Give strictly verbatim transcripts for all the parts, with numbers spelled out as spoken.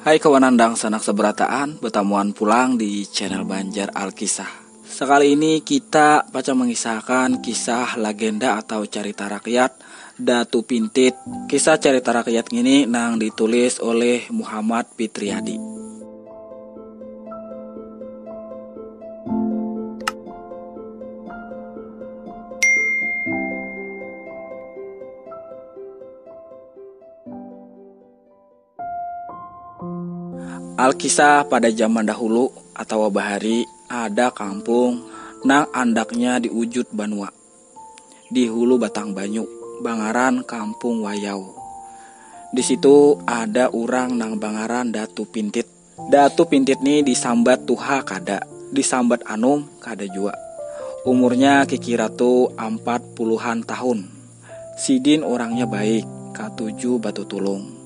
Hai kawanan dangsanak seberataan, betamuan pulang di channel Banjar Alkisah. Sekali ini kita pacang mengisahkan kisah legenda atau cerita rakyat Datu Pintit. Kisah cerita rakyat ini nang ditulis oleh Muhammad Fitriadi. Alkisah pada zaman dahulu atawa bahari ada kampung nang andaknya di ujut banua, di hulu batang banyu, bangaran Kampung Wayau. Di situ ada urang nang bangaran Datu Pintit. Datu Pintit ni disambat tuha kada, disambat anum kada jua. Umurnya kikira tu ampat puluhan tahun. Sidin urangnya baik, katuju batutulung.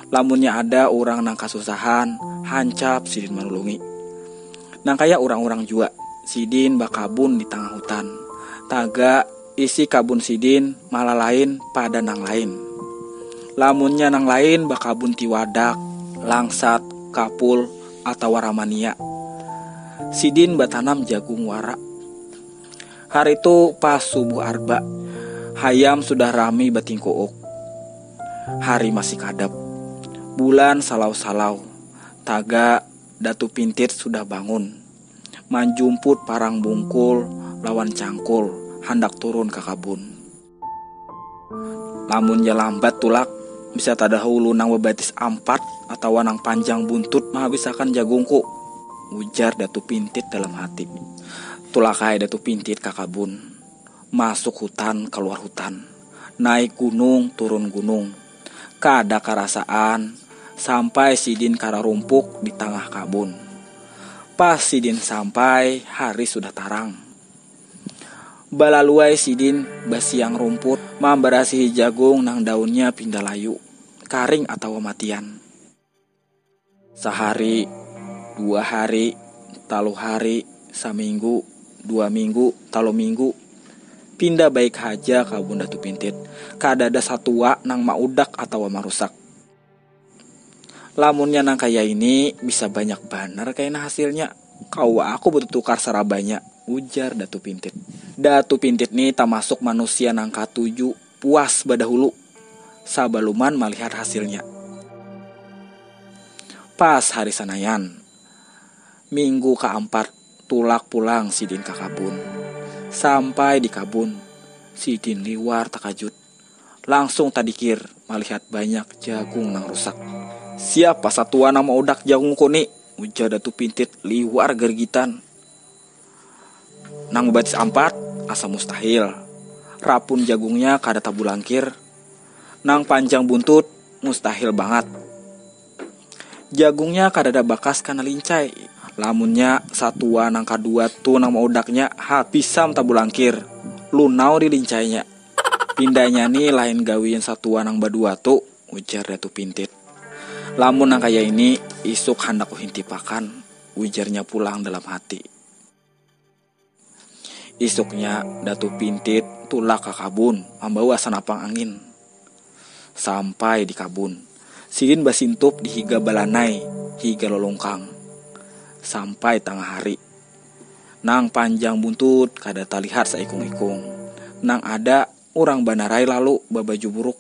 Lamunnya ada urang nang kasusahan, hancap sidin manulungi. Nang kaya urang-urang jua, sidin bakabun di tangah hutan. Taga isi kabun sidin malalain pada nang lain. Lamunnya nang lain bakabun tiwadak, langsat, kapul, atawa ramania. Sidin batanam jagung wara. Hari tu pas subuh arba, hayam sudah rami batingkuuk. Hari masih kadap. Bulan salau-salau. Taga Datu Pintit sudah bangun. Manjumput parang bungkul lawan cangkul, handak turun ka kabun. Lamunnya lambat tulak, bisa tadahulu nang babatis ampat atawa nang panjang buntut mahabisakan jagungku, ujar Datu Pintit dalam hati. Tulak ai Datu Pintit ka kabun. Masuk hutan, kaluar hutan. Naik gunung, turun gunung. Kada karasaan, sampai sidin kararumpuk di tangah kabun. Pas sidin sampai, hari sudah tarang. Balaluai sidin basiang rumput, mambarasihi jagung nang daunnya pinda layu, karing atawa matian. Sahari, dua hari, talu hari, saminggu, dua minggu, talu minggu, pinda baik haja kabun Datu Pintit. Kadada satua nang maudak atawa marusak. Lamunnya nang kaya ini bisa banyak banar kaina hasilnya. Kawa aku batutukar sarabanya, ujar Datu Pintit. Datu Pintit ni tamasuk manusia nang katuju puas badahulu sabaluman malihat hasilnya. Pas hari Sanayan, minggu kaampat, tulak pulang sidin ka kabun. Sampai di kabun, sidin liwar takajut. Langsung tadikir malihat banyak jagung nang rusak. Siapa satua nang maudak jagungku ni? Ujar Datu Pintit liwar garigitan. Nang babatis ampat, asa mustahil. Rapun jagungnya kada tabulangkir. Nang panjang buntut, mustahil bangat. Jagungnya kadada bakas kana lincai. Lamunnya satua nang kadua tu nang maudaknya, habis am tabulangkir. Lunau di lincainya. Pindanya ni lain gawian satua nang badua tu, ujar Datu Pintit. Lamun nang kaya ini, isuk handak kuhintipakan, ujarnya pulang dalam hati. Isuknya Datu Pintit tulak ka kabun mambawa sanapang angin. Sampai di kabun, sidin basintup di higa balanai, higa lolongkang. Sampai tangah hari. Nang panjang buntut kada talihat saikung-ikung. Nang ada urang banarai lalu babaju buruk.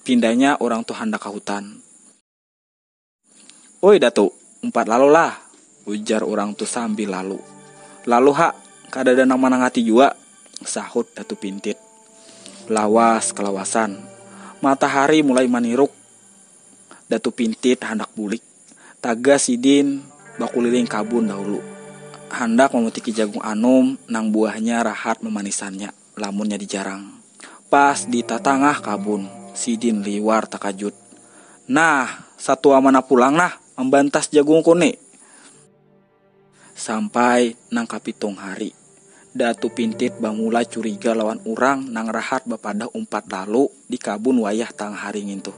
Pindanya urang tu handak ka hutan. Oi Datu, umpat lalu lah, ujar urang tu sambil lalu. Lalu ha, kadada nang manangati jua, sahut Datu Pintit. Lawas kalawasan, matahari mulai maniruk. Datu Pintit handak bulik. Taga sidin bakuliling kabun dahulu. Handak mamutiki jagung anum nang buahnya rahat mamanisannya lamunnya dijarang. Pas di tatangah kabun, sidin liwar takajut. Nah, satua mana pulang nah mambantas jagungku ni? Sampai nang kapitung hari, Datu Pintit bamula curiga lawan urang nang rahat bapadah umpat lalu di kabun wayah tangah hari ngintu.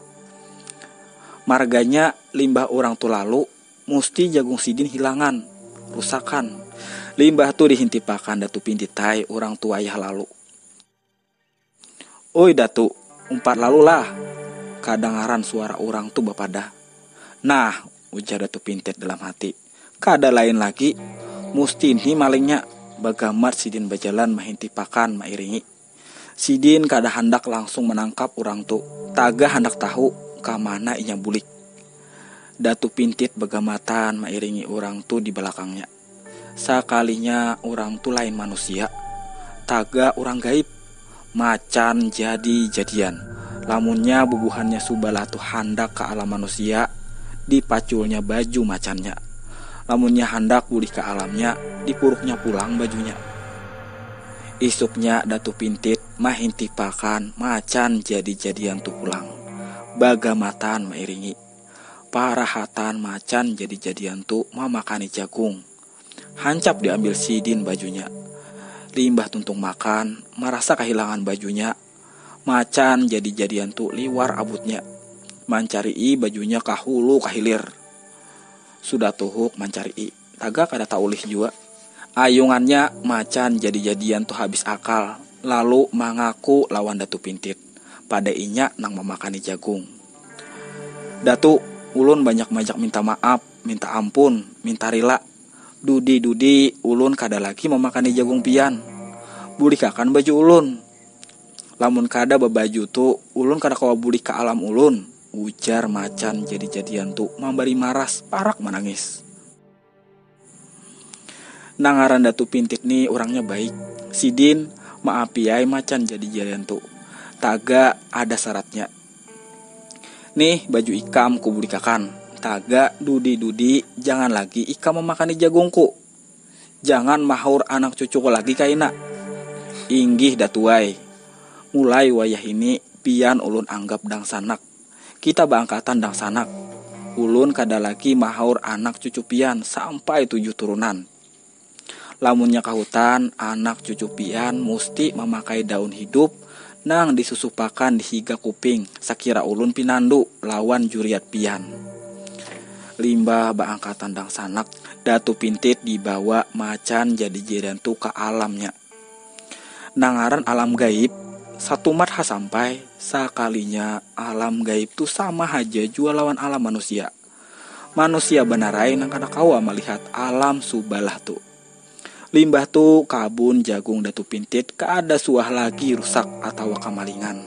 Marganya limbah urang tu lalu, musti jagung sidin hilangan, rusakan. Limbah tu dihintipakan Datu Pintit ai urang tu wayah lalu. Oi Datu, umpat lalu lah, kadangaran suara urang tu bapadah. Nah, ujar Datu Pintit dalam hati. Kada lain lagi, musti ini malingnya. Bagamat sidin bajalan mahintipakan mairingi. Sidin kada handak langsung manangkap urang tu, taga handak tahu ka mana inya bulik. Datu Pintit bagamatan mairingi urang tu di balakangnya. Sakalinya urang tu lain manusia, taga urang gaib. Macan jadi jadian. Lamunnya bubuhannya subalah tu handak ka alam manusia, dipaculnya baju macannya. Lamunnya handak bulih ka alamnya, dipuruknya pulang bajunya. Isuknya Datu Pintit mahintipakan macan jadi jadian tu pulang. Bagamatan mairingi. Parahatan macan jadi jadian tu mamakani jagung. Hancap diambil sidin bajunya. Limbah tuntung makan, marasa kahilangan bajunya, macan jadi jadian tu liwar abutnya. Mancarii bajunya ka hulu ka hilir. Sudah tuhuk mancarii, taga kada taulih jua. Ayungannya macan jadi jadian tu habis akal, lalu mangaku lawan Datu Pintit. Pada inya nang mamakani jagung. Datu, ulun banyak majak minta maaf, minta ampun, minta rila. Dudi-dudi ulun kada lagi mamakani jagung pian. Bulikakan baju ulun. Lamun kada babaju tu, ulun kada kawa bulih ka alam ulun, ujar macan jadi-jadian tu mambari maras parak manangis. Nang ngaran Datu Pintit ni urangnya baik. Sidin maapiai macan jadi-jadian tu. Taga ada syaratnya. Nih baju ikam kubulikakan. Taga dudi-dudi jangan lagi ikam mamakani jagungku. Jangan mahaur anak cucuku lagi kaina. Inggih Datuai. Mulai wayah ini pian ulun anggap dangsanak. Kita baangkatan dangsanak. Ulun kada lagi mahaur anak cucu pian sampai tujuh turunan. Lamunnya ka hutan, anak cucu pian musti mamakai daun hidup nang disusupakan di higa kuping sakira ulun pinandu lawan juriat pian. Limbah baangkatan dangsanak, Datu Pintit dibawa macan jadi jiran tu ka alamnya. Nang ngaran alam gaib, satumat ha sampai, sakalinya alam gaib tu sama haja jua lawan alam manusia. Manusia banarai nang kada kawa malihat alam subalah tu. Limbah tu kabun jagung Datu Pintit kaada suah lagi rusak atawa kamalingan.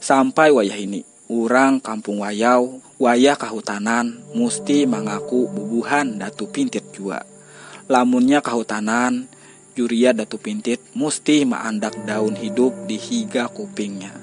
Sampai wayah ini, urang kampung wayau, wayah kahutanan, musti mangaku bubuhan Datu Pintit jua. Lamunnya kahutanan, juriat Datu Pintit musti maandak daun hidup di higa kupingnya.